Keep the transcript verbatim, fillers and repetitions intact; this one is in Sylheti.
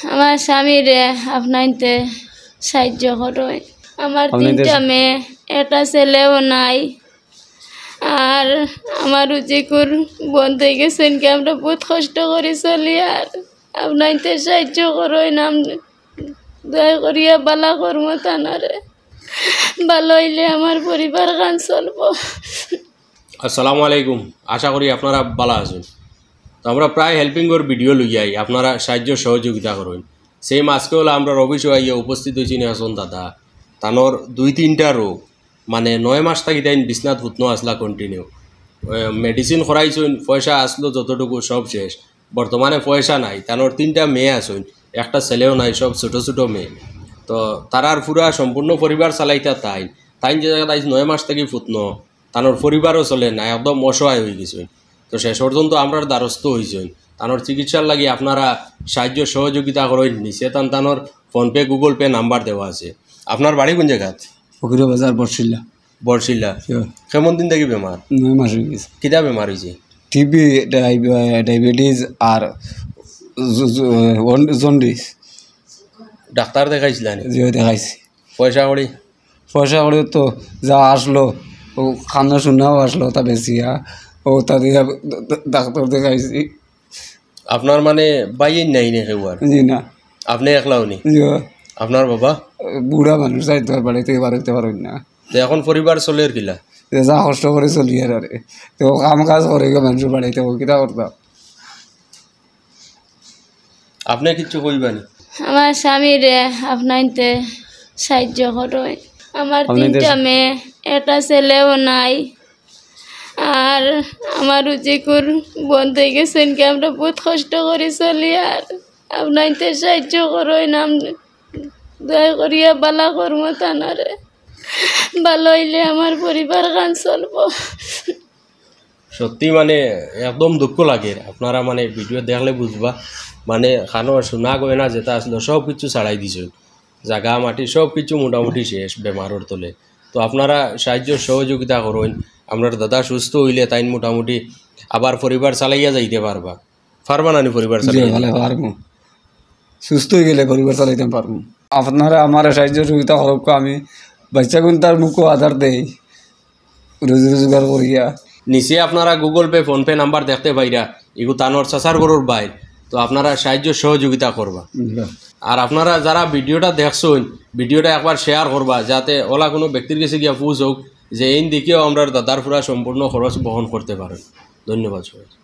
আমার স্বামীরে আপনাইন্তে সাহায্য করইন। আমার আপনাইন্তে তিনটা মেয়ে, একটা ছেলেও নাই। আর আমার রুজিকুর বন্ধ অই গেছে, এনকে আমরা বহুত কষ্ট করি চলি। আর আপনাইন্তে সাহায্য করইন, আম-, দয়া করিয়া বালা করমু তানরে। বালা অইলে আমার পরিবার খান চলবো। আসসালামু আলাইকুম, আশা করি আপনারা বালা আছইন। তো আমরা প্রায় হেল্পিংর ভিডিও লইয়া আই, আপনারা সাহায্য সহযোগিতা করইন। সেম আজকে অইলা আমরা রবিশো আইয়া উপস্থিত অইছইন একজন দাদা, তানর দুই তিনটা রোগ, মানে নয় মাস থাকি তাইন বিছনাত হুতনো আছলা কন্টিনিউ। মেডিসিন করাইছইন, পয়সা আছলো যতটুকু সব শেষ, বর্তমানে পয়সা নাই। তানর তিনটা মেয়ে আছইন, একটা ছেলেও নাই, সব ছোট ছোট মেয়ে। তো তারার পুরা সম্পূর্ণ পরিবার চালাইতা তাইন। তাইন যে জাগাত আইজ নয় মাস থাকি হুতনো, তানর পরিবারও চলে না, একদম অসহায় অই গেছইন। তো শেষ পর্যন্ত আমরার দ্বারস্থ অইছইন। তানর চিকিৎসার লাগি আপনারা সাহায্য সহযোগিতা করইন, নিচে তান তানর PhonePe, Google Pay নাম্বার দেওয়া আছে। আপনার বাড়ি কোন জাগাত? ফকির বাজার, বরশিল্লা। বরশিল্লা। কেমন দিন থাকি বেমার? নয় মাস অই গেছে। কিতা বেমার অইছে? টিবি, ডায়াবে-, ডায়াবেটিস আর জ-, জ-, ওন-, জন্ডিস। ডাক্তার দেখাইছিলা নি? জি, দেখাইছি। পয়সা কড়ি? পয়সা কড়ি তো যা আছলো, অউ কানো শুনাও আছলো, তা বেচিয়া, অউ তা দিয়া ডাক্তার দেখাইছি। আপনার মানে ভাইয়াইন নাই নি কেউ আর? জি না। আপনে একলাউ নি? জি। আপনার বাবা? বুড়া মানুষ, যাইতে পারে, বাড়িত থাকি বার অইতে পারইন না। তো এখন পরিবার চলের কিলা? যে যা কষ্ট করি চলি আর, আরে। তো কাম কাজ করে গিয়া মানুষর বাড়িত, কিতা করতাম? আপনে কিচ্ছু কইবা নি? আমার স্বামীরে আপনাইন্তে সাহায্য করইন। আমার তিনটা মেয়ে, একটা ছেলেও নাই। আর আমার রুজিকুর বন্ধ অই গেছে, এনকে আমরা বহুত কষ্ট করি চলি। আর আপনাইন্তে সাহায্য করইন, আম-, দয়া করিয়া বালা করমু তানরে। বালা অইলে আমার পরিবার খান চলবো। সত্যি মানে একদম দুঃখ লাগের। আপনারা মানে ভিডিও দেখলে বুঝবা, মানে কানো সোনা গয়না যেটা আছলো সব কিছু ছাড়াই দিছইন, জাগা মাটি সব কিছু মোটামুটি শেষ বেমারর তলে। তো আপনারা সাহায্য সহযোগিতা করইন, আমরার দাদা সুস্থ অইলে তাইন মোটামুটি আবার পরিবার চালাইয়া যাইতে পারবা। পারবা না নি পরিবার জি, চালাইয়া? ভালা পারমু। সুস্থ অই গেলে পরিবার চালাইতাম পারমু। আপনারা আমারে সাহায্য সহযোগিতা করউক্কা, আমি বাচ্চাগুইনতার মুখো আদার দেই, রুজি রোজগার করিয়া। নিচে আপনারা Google Pay, PhonePe নাম্বার দেখতে পাইরা, ইগু তানর চাচার ঘরর বাইর, তো আপনারা সাহায্য সহযোগিতা করবা। জি। আর আপনারা যারা ভিডিওটা দেখছইন, ভিডিওটা একবার শেয়ার করবা, যাতে অলা কোনো ব্যক্তির গেছে গিয়া পৌঁছউক, যে এইন দেখিয়াও আমরার দাদার পুরা সম্পূর্ণ খরচ বহন করতে পারেন। ধন্যবাদ সবাই।